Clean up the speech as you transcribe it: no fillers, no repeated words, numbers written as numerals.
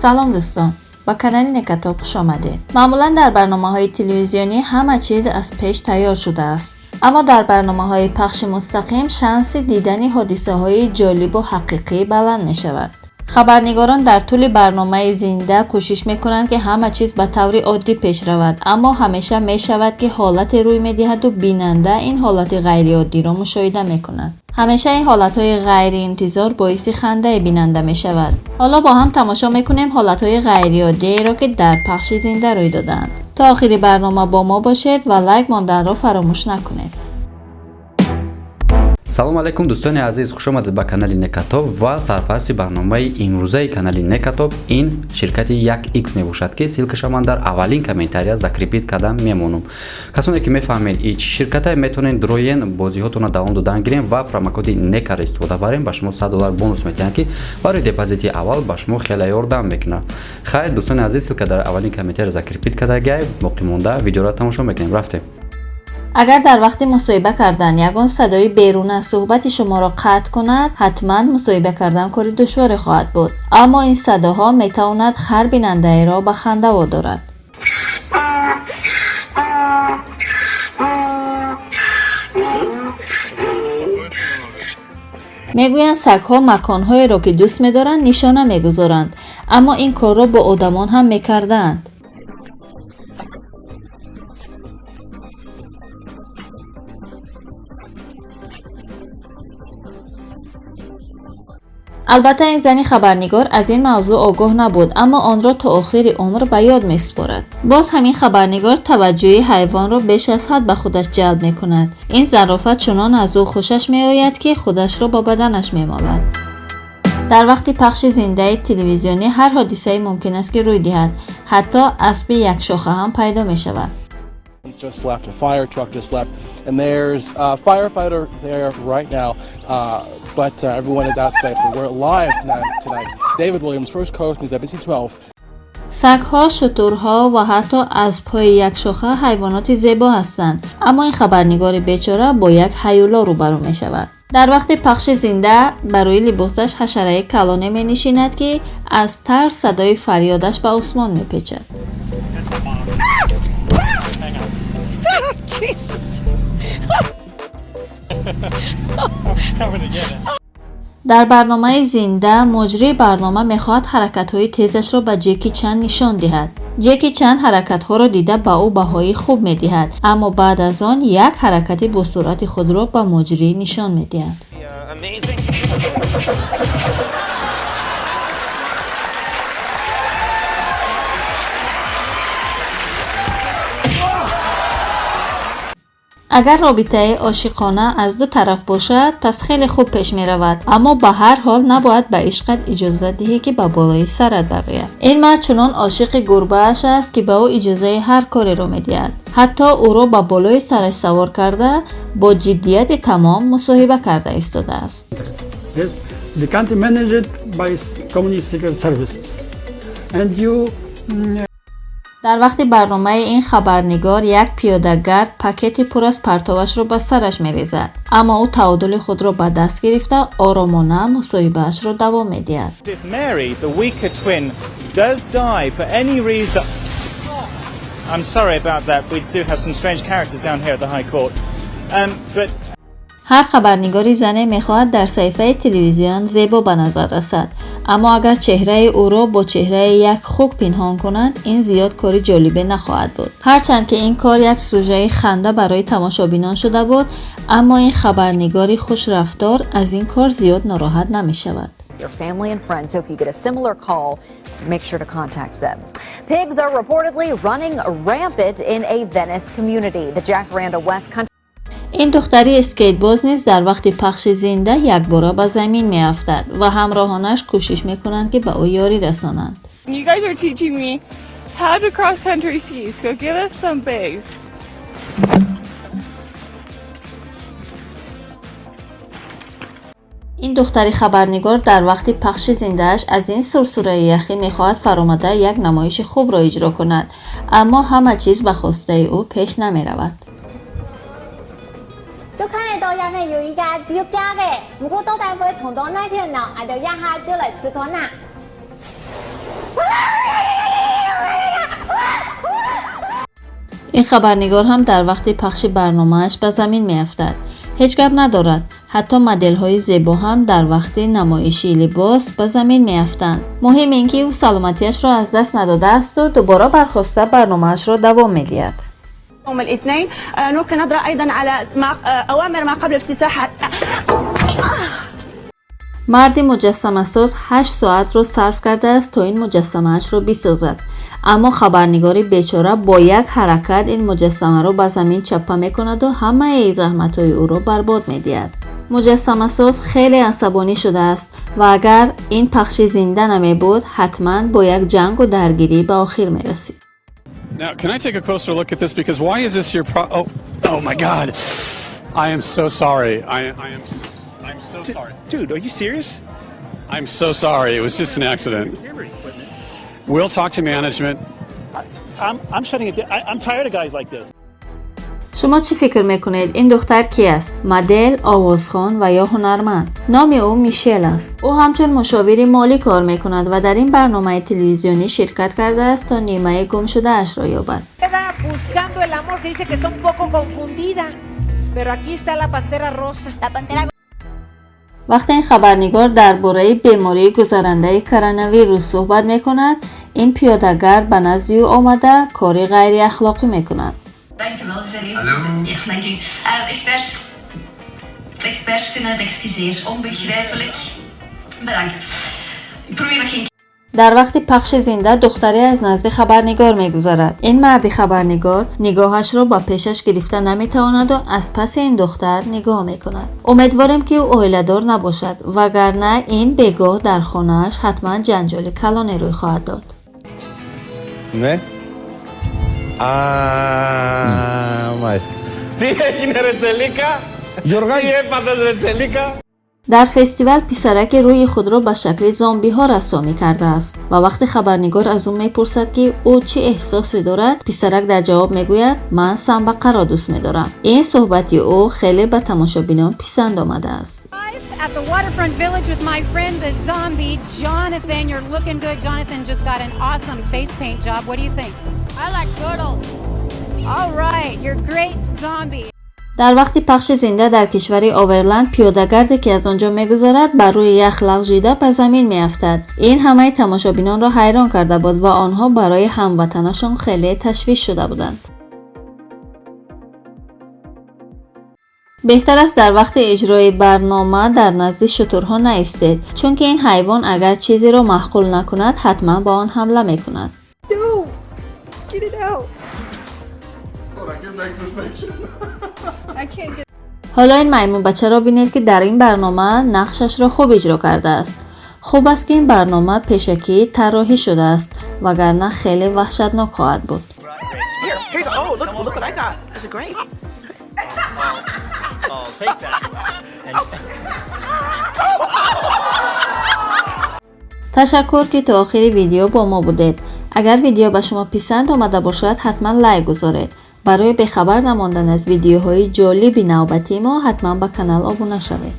Салом, дӯстон, ба канали Некатоб хуш омадед. Маъмулан дар барномаҳои телевизионӣ ҳама чиз аз пеш тайёр шудааст, аммо дар барномаҳои пахши мустақим шанси дидани ҳодисаҳои ҷолибу ҳақиқӣ баланд мешавад. Хабарнигорон дар тӯли барномаи зинда кӯшиш мекунанд, ки ҳама чиз ба таври оддӣ пеш равад, аммо ҳамеша мешавад, ки ҳолате рӯй медиҳаду бинанда ин ҳолати ғайриоддиро мушоҳида мекунад. Ҳамеша ин ҳолатҳои ғайриинтизор боиси хандаи бинанда мешавад. Ҳоло бо ҳам тамошо мекунем ҳолатҳои ғайриоддиеро, ки дар пахши зинда рӯй додаанд. То охири барнома бо мо бошед ва лайк монданро фаромӯш накунед. Салом алайкум, дӯстони азиз, хуш омадед ба канали Некатоб ва сарпарасти барномаи имрӯзаи канали Некатоб ин ширкати 1x мебошад, ки ссылка ша ман дар аввалин комментария закрепить карда мемонам. Касоне ки мефаҳмед и чӣ ширкате, метавонед дроен бозиҳотонро давом додан гирем ва промокоди Некаро истифода барем, ба шумо 100 доллар бонус метиҳанд, ки барои депозити аввал ба шумо хеле ёрдам мекунад. Хайр, дӯстони азиз, ссылка дар аввалин комментария закрепить кардагиай, боқӣ монда видеоро тамошо мекунем. Рафтем. Агар дар вақти мусоҳиба кардан ягон садои беруна суҳбати шуморо қатъ кунад, ҳатман мусоҳиба кардан кори душворе хоҳад буд, аммо ин садоҳо метавонад ҳар бинандаеро ба ханда водорад. Мегӯянд, сагҳо маконҳоеро, ки дӯст медоранд, нишона мегузоранд, аммо ин корро бо одамон ҳам мекардаанд. Албатта, ин зани хабарнигор аз ин мавзӯъ огоҳ набуд, аммо онро то охири умр ба ёд месупорад. Боз ҳамин хабарнигор таваҷҷӯҳи ҳайвонро беш аз ҳад ба худаш ҷалб мекунад. Ин зарофа чунон аз ӯ хушаш меояд, ки худашро ба баданаш мемолад. Дар вақти пахши зиндаи телевизионӣ ҳар ҳодисае мумкин аст, ки рӯй диҳад, ҳатто аспи якшоха ҳам пайдо мешавад. Just left, a fire truck just left, and there's a firefighter there right now, but everyone is out safely. We're live tonight. David Williams, First Coast News, ABC 12. Сагҳо, шутурҳо ва ҳатто аспҳои якшоха ҳайвоноти зебо ҳастанд, аммо ин хабарнигори бечора бо як ҳаюло рӯбарӯ мешавад. Дар вақти пахши зинда ба рӯи либосаш ҳашараи калоне менишинад, ки аз тарс садои фарёдаш ба осмон мепечад. Дар барномаи зинда муҷрии барнома мехоҳад ҳаракатҳои тезашро ба Ҷеки Чан нишон диҳад. Ҷеки Чан ҳаракатҳоро дида, ба ӯ баҳои хуб медиҳад, аммо баъд аз он як ҳаракати босуръати худро ба муҷрӣ нишон медиҳад. Amazing. Агар робитаи ошиқона аз ду тараф бошад, пас хеле хуб пеш меравад, аммо ба ҳар ҳол набояд ба ишқат иҷозат диҳӣ, ки ба болои сарат барояд. Ин мард чунон ошиқи гурбааш аст, ки ба ӯ иҷозаи ҳар кореро медиҳад, ҳатто ӯро ба болои сараш савор карда, бо ҷиддияти тамом мусоҳиба карда истодааст. Yes, the country managed by communist secret services. And you Дар вақти барномаи ин хабарнигор як пиёдагард пакети пур аз партовашро ба сараш мерезад, аммо ӯ таодули худро ба даст гирифта, оромона мусоҳибаашро давом медиҳад. If Mary, the weaker twin, does die for any reason. I'm sorry about that. We do have some strange characters down here at the High Court. But Ҳар хабарнигори зане мехоҳад дар саҳифаи телевизион зебо ба назар расад, аммо агар чеҳраи ӯро бо чеҳраи як хук пинҳон кунад, ин зиёд кори ҷолибе нахоҳад буд. Ҳарчанд ки ин кор як сужаи ханда барои тамошобинон шуда буд, аммо ин хабарнигори хушрафтор аз ин кор зиёд нороҳат намешавад. Your family and friends. So if you get a similar call, make sure to contact them. Pigs are reportedly running rampant in a Venice community. The Jacaranda West Country. Ин духтари скейтбоз низ дар вақти пахши зинда якбора ба замин меафтад ва ҳамроҳонаш кӯшиш мекунанд, ки ба ӯ ёрӣ расонанд. You guys are teaching me how to cross country ski, so give us some bigs. Ин духтари хабарнигор дар вақти пахши зиндааш аз ин сурсураи яхӣ мехоҳад фаромада, як намоиши хубро иҷро кунад, аммо ҳама чиз ба хостаи ӯ пеш намеравад. 就看得到遐呢有一家有假的，不过到底会冲到那片脑，啊就一下就来吃看呐。哇！ Ин хабарнигор ҳам дар вақти пахши барномааш ба замин меафтад. Ҳеҷ гап надорад. Ҳатто моделҳои зебо ҳам дар вақти намоиши либос ба замин меафтанд. Муҳим ин ки ӯ саломатиашро аз даст надодаасту дубора бархоста барномаашро давом медиҳад. يوم الاثنين نلقي نظرة أيضا على أوامر ما قبل افتتاح. Марди муҷассамасоз 8 соатро сарф кардааст, то ин муҷассамаашро бисозад, аммо хабарнигори бечора бо як ҳаракат ин муҷассамаро ба замин чаппа мекунаду ҳамаи заҳматҳои ӯро барбод медиҳад. Муҷассамасоз хеле асабонӣ шудааст ва агар ин пахши зинда намебуд, ҳатман бо як ҷангу даргирӣ ба охир мерасид. Now, can I take a closer look at this? Because why is this your pro? Oh, oh my God! I am so sorry. I am, I'm so sorry. Dude, are you serious? I'm so sorry. It was just an accident. We'll talk to management. I'm shutting it down. I'm tired of guys like this. Шумо чӣ фикр мекунед, ин духтар кӣ аст? Модел, овозхон ва ё ҳунарманд? Номи ӯ Мишел аст. Ӯ ҳамчун мушовири молӣ кор мекунад ва дар ин барномаи телевизионӣ ширкат кардааст, то нимаи гумшудаашро ёбад. Buscando el amor, que dice que está un poco confundida. Pero aquí está la pantera rosa. La pantera Вақте ин хабарнигор дар бораи бемории гузарандаи коронавирус суҳбат мекунад, ин пиёдагард ба назди ӯ омада, кори ғайриахлоқӣ мекунад. Dank u wel, we zijn even... Ja, dank u. Experts vinden het, excuseer, onbegrijpelijk. Bedankt. Ik probeer nog geen Дар вақти пахши зинда духтаре аз назди хабарнигор мегузарад. Ин марди хабарнигор нигоҳашро ба пешаш гирифта наметавонаду аз паси ин духтар нигоҳ мекунад. Умедворем, ки ӯ оиладор набошад, вагарна ин бегоҳ дар хонааш ҳатман ҷанҷоли калоне рӯй хоҳад дод. Ναι. Α, μάλιστα. Τι έγινε, ρε Τσελίκα? Γιωργάκη. Τι έπαθες, ρε Τσελίκα? Дар фестивал писараке рӯи худро ба шакли зомбиҳо рассомӣ кардааст ва вақте хабарнигор аз ӯ мепурсад, ки ӯ чӣ эҳсосе дорад, писарак дар ҷавоб мегӯяд: «Ман самбақаро дӯст медорам». Ин суҳбати ӯ хеле ба тамошобинон писанд омадааст. At the Waterfront Village with my friend, the zombie, Jonathan. You're looking good. Jonathan just got an awesome face paint job. What do you think? I like turtles. All right, you're great zombie. Дар вақти пахши зинда дар кишвари Оверланд пиёдагарде, ки аз он ҷо мегузарад, бар рӯи ях лағжида ба замин меафтад. Ин ҳамаи тамошобинонро ҳайрон карда буд ва онҳо барои ҳамватанашон хеле ташвиш шуда буданд. Беҳтар аст дар вақти иҷрои барнома дар назди шутурҳо наистед, чунки ин ҳайвон агар чизеро маъқул накунад, ҳатман ба он ҳамла мекунад. No! Get it out. Hold on, get back to the station. I can't get Ҳоло ин маймунбачаро бинед, ки дар ин барнома нақшашро хуб иҷро кардааст. Хуб аст, ки ин барнома пешакӣ тарроҳӣ шудааст, вагарна хеле ваҳшатнок хоҳад буд. Here, here you go. Oh, look, look what I got. It's a grape. I'll take that. And Ташаккур, ки то охири видео бо мо будед. Агар видео ба шумо писанд омада бошад, ҳатман лайк гузоред. Барои бехабар намондан аз видеоҳои ҷолиби навбатии мо ҳатман ба канал обуна шавед.